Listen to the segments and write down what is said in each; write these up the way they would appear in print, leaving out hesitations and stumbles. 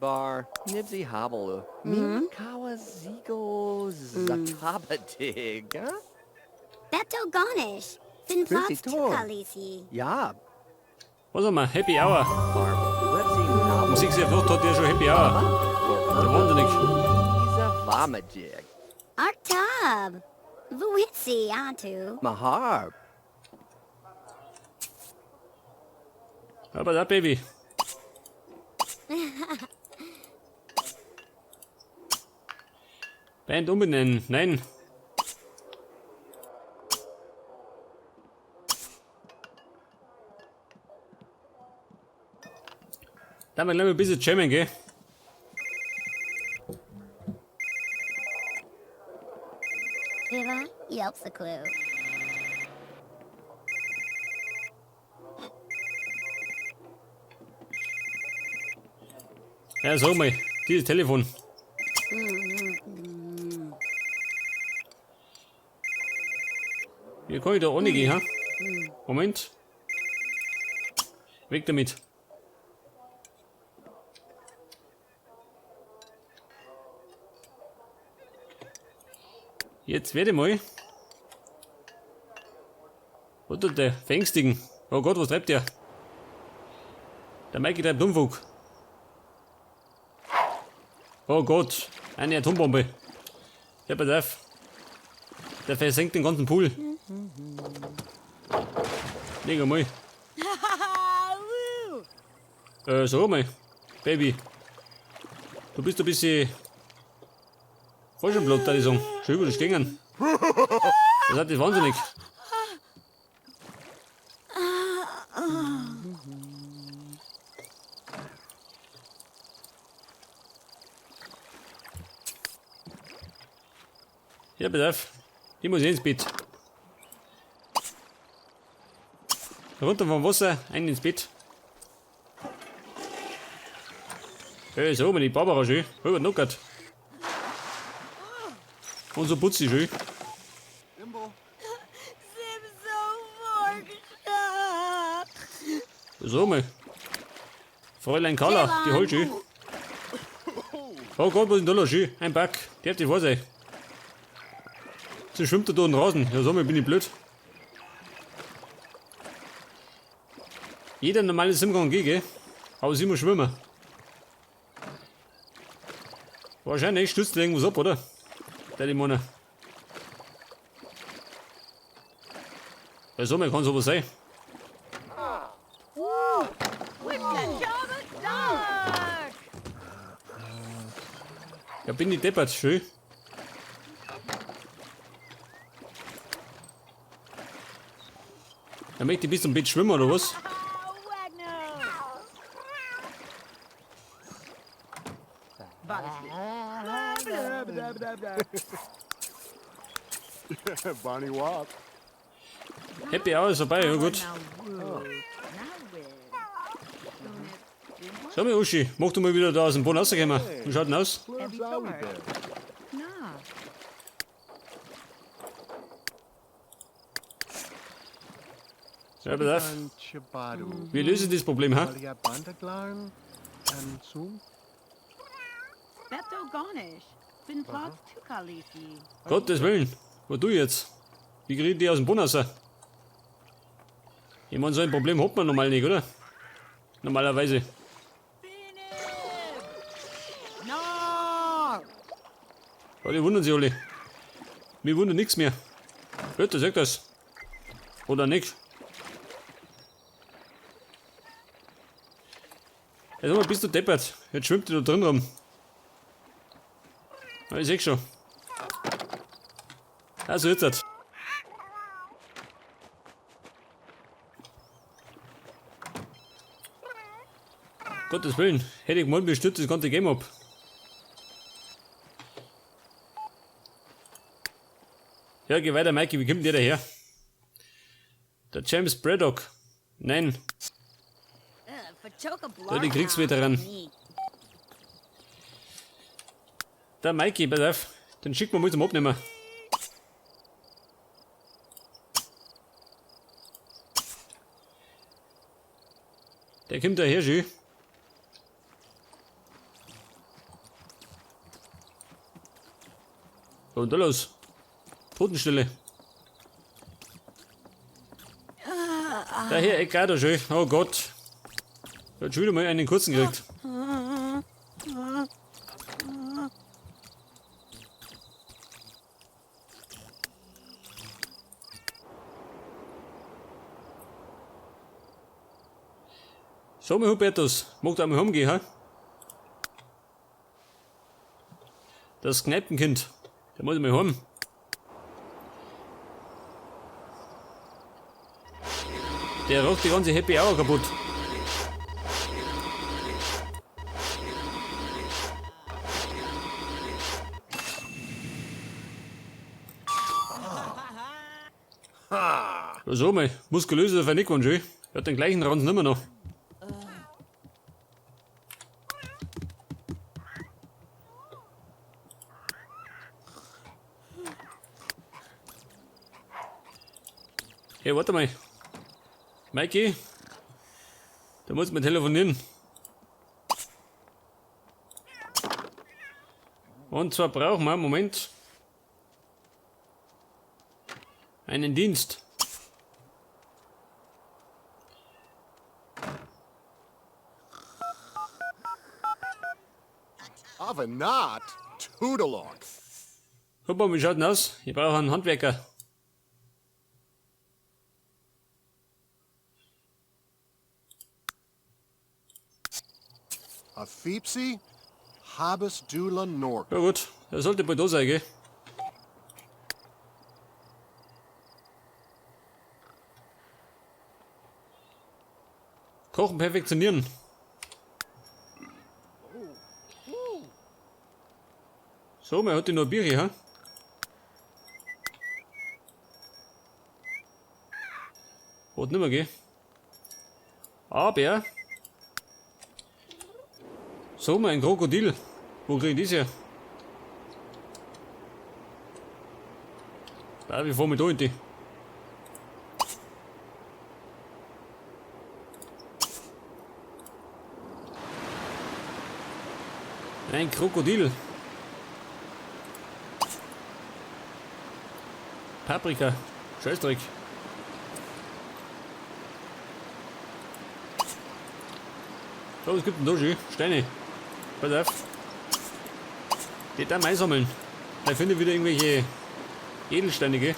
Bar Nibsy Hobble. Mikawa Zigo Zakabadig. Huh? Beto Gonish. Fin Grüezi Plots Tor. Tukalisi. Ja. Was haben wir? Happy Hour. Bar Websy Um Nobble. 6 Uhr früh hat der schon Happy Hour. Der wahnsinnig. Isa Vamajig. Arktab. Vuitsi Antu. Mahar. Aber da, Baby. Band umbenennen. Nein. Da wir gleich mal ein bisschen jammen, gell? Viva Yelps the clue. Ja, sag mal, dieses Telefon. Wie kann ich da ohne gehen, ha? Moment. Weg damit. Jetzt werde ich mal. Was tut der? Verängstigen. Oh Gott, was treibt der? Der Mikey treibt Unfug. Oh Gott, eine Atombombe. Ja, pass auf. Der versenkt den ganzen Pool. Leg einmal. Sag mal, Baby. Du bist ein bisschen falsch am Blatt, würde ich sagen. Schon über die Stängel. Das hat das wahnsinnig. Ja, pass auf. Ich muss eh ins Bett. Runter vom Wasser, ein ins Bett. Hey, so, meine Barbara schön. Rüber knockert. Und so putzig schön. So mal. Fräulein Carla, die holt schön. Oh Gott, was ist denn da los? Schön. Ein Back. Die hat die vor sich. Sie schwimmt da unten draußen. Ja, sag mal, bin ich blöd. Jeder normale Sim kann gehen, gell? Aber sie muss schwimmen. Wahrscheinlich stürzt irgendwas ab, oder? Der die Männer. Ja, so mal kann sowas sein. Ja, bin ich deppert, schön. Da möchte ich bis zum Bett schwimmen, oder was? Bonnie Wop. Happy Hour ist vorbei, ja gut. Sag mal, Uschi, mach du mal wieder da aus dem Boden rausgekommen. Wie schaut denn aus? Ja, pass auf. Wir lösen das Problem, ha? Gottes Willen, wo du jetzt? Wie krieg ich die aus dem Boden raus? Ich mein, so ein Problem hat man normal nicht, oder? Normalerweise. Ja, die wundern sich alle. Mir wundert nichts mehr. Bitte, sag das. Oder nicht. Jetzt mal, bist du deppert. Jetzt schwimmt die da drin rum. Ja, ich seh schon. Also jetzt halt. Gottes Willen, hätte ich gemeint, mir stürzt das ganze Game ab. Ja, geh weiter, Mikey, wie kommt denn der daher? Der James Braddock. Nein. Da, die Kriegsveteran. Der Mikey, pass auf. Den schicken wir mal zum Abnehmen. Der kommt daher schön. Was ist denn da los? Totenstille. Daher, egal, da schön. Oh Gott. Da hat schon wieder mal einen kurzen gekriegt. So, mein Hubertus, mag da mal heimgehen, ha? Das Kneipenkind, der muss mal heim. Der raucht die ganze Happy Hour kaputt. So, mein muskulöser Vernickung, schön. Er hat den gleichen Ranzen immer noch. Hey, warte mal. Mikey, da muss man telefonieren. Und zwar brauchen wir, Moment, einen Dienst. Avenat Tudalok. Guck mal, wie schaut denn aus? Ich brauche einen Handwerker. Afipsi Habis Dula Nork. Ja gut, er sollte bald da sein, gell? Kochen perfektionieren. So, man hat die noch Bier hier, ha? Hat nimmer, gell? Aber. So, mein Krokodil. Wo krieg ich das her? Da, wir fahren mit da in die. Ein Krokodil. Paprika. Scheißdreck. So, was gibt denn da schon? Steine. Pass auf. Die da mal einsammeln. Da finde ich wieder irgendwelche Edelsteine, gell?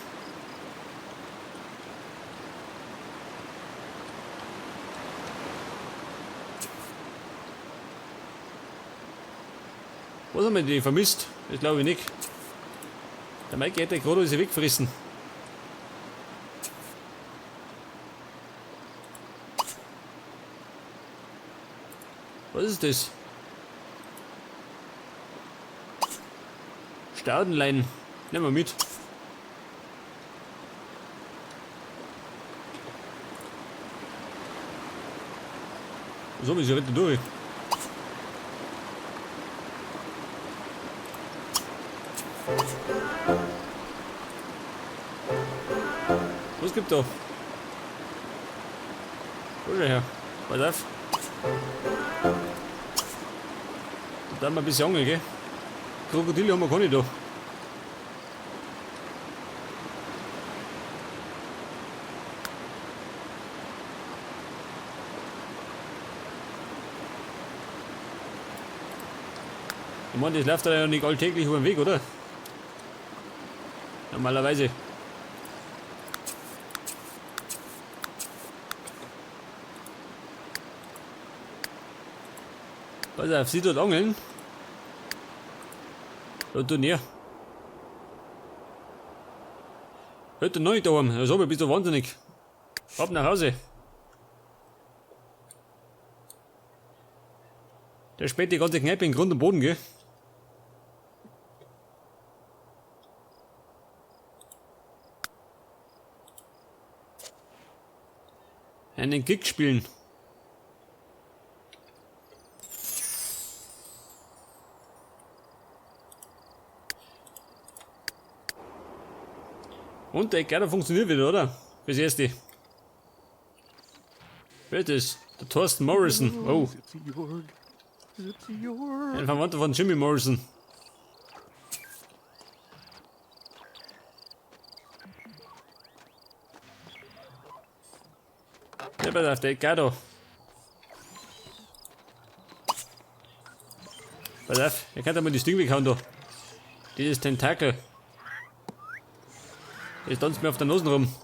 Was haben wir die vermisst? Das glaube ich nicht. Der Mike hätte gerade alles weggefressen. Was ist das? Staudenlein. Nehmen wir mit. So, wir sind durch. Was gibt da? Wo ist er her? Pass auf. Da haben wir ein bisschen angeln, gell? Krokodile haben wir keine da. Ich meine, das läuft ja nicht alltäglich über den Weg, oder? Normalerweise. Pass auf, sie dort angeln. Da tut näher. Hört noch nicht daheim. Ja, so, bist du wahnsinnig. Ab nach Hause. Der späht die ganze Kneipe in Grund und Boden, gell? Einen Gig spielen. Und der Kerl funktioniert wieder, oder? Fürs Erste. Wer ist das? Der Thorsten Morrison. Oh. Ein Verwandter von Jimmy Morrison. Ja, pass auf, der Edgardo. Pass auf, er kann da mal das Ding weghauen da. Dieses Tentakel. Das tanzt mir auf der Nase rum.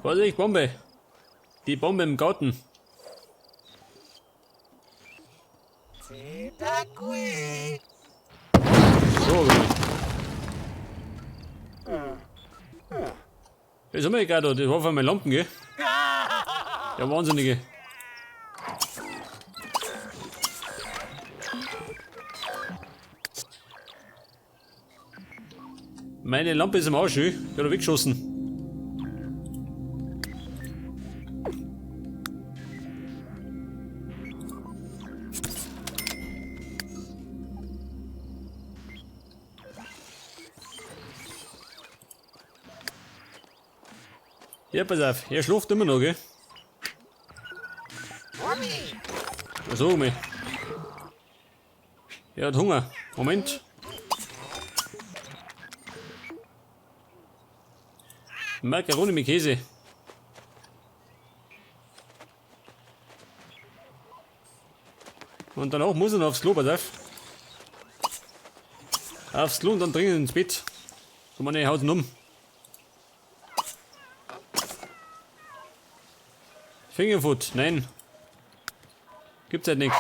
Vorsicht, Bombe! Die Bombe im Garten. So, gut. Das haben wir gerade, das war von meinen Lampen, gell? Der Wahnsinnige. Meine Lampe ist im Arsch, ich hab da weggeschossen. Ja, pass auf, er schläft immer noch, gell? So, mei. Er hat Hunger. Moment. Macaroni mit Käse. Und danach muss er noch aufs Klo, pass auf. Aufs Klo und dann dringend ins Bett. So, meine haut ihn um. Fingerfood, nein. Gibt's halt nicht.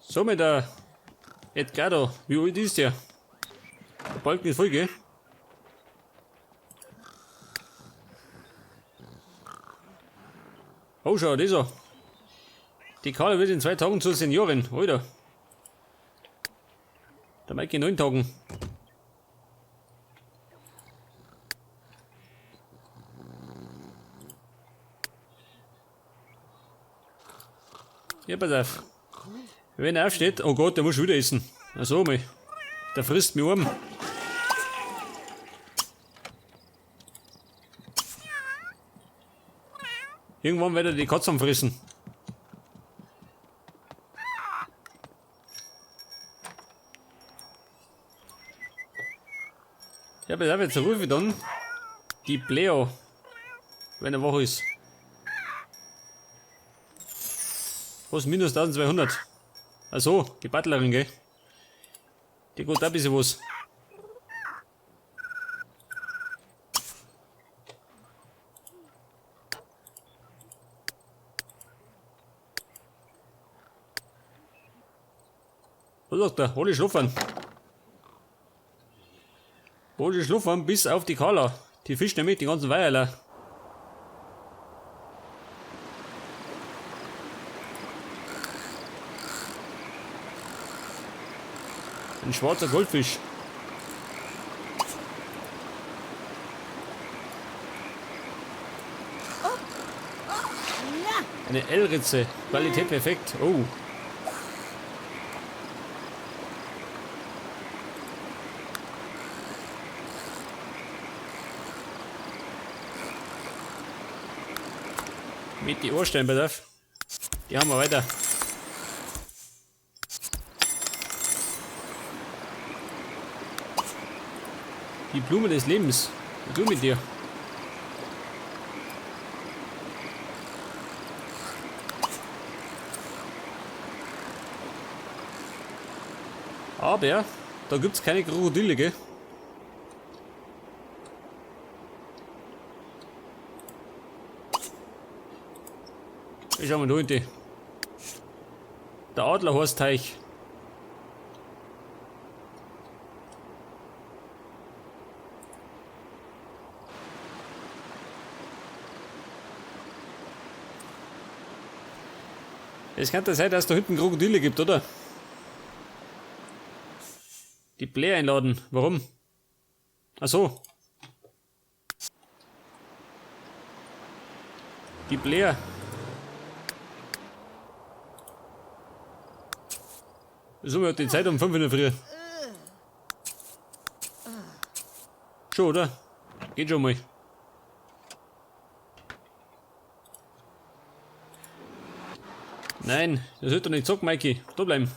So, mit der Edgardo, wie alt ist der? Der Balken ist voll, gell? Oh, schau, das an. Die Carla wird in 2 Tagen zur Seniorin, Alter. Der Mike in 9 Tagen. Ja, pass auf. Wenn er aufsteht, oh Gott, der muss schon wieder essen. Ach so, mei. Der frisst mich um. Irgendwann wird er die Katze fressen. Ja, pass auf, jetzt rufe ich dann die Pleo, wenn er wach ist. Was? Minus 1200? Ach so, die Butlerin, gell? Die geht da ein bisschen was. Was sagt der? Alle schlafen. Alle schlafen bis auf die Carla. Die fischt nämlich die ganzen Weiherler. Ein schwarzer Goldfisch. Eine Elritze. Qualität perfekt. Oh. Mit die Ohrstein, pass auf. Die haben wir weiter. Die Blume des Lebens. Was tu mit dir? Aber da gibt's keine Krokodile, gell? Ich schau mal da hinten. Der Adlerhorstteich. Es kann ja sein, dass es da hinten Krokodile gibt, oder? Die Blair einladen. Warum? Ach so. Die Blair. So, wir hat die Zeit um 5 in der Früh. Schon, oder? Geht schon mal. Nein, das wird doch nicht. Sag, Mikey. Da bleiben.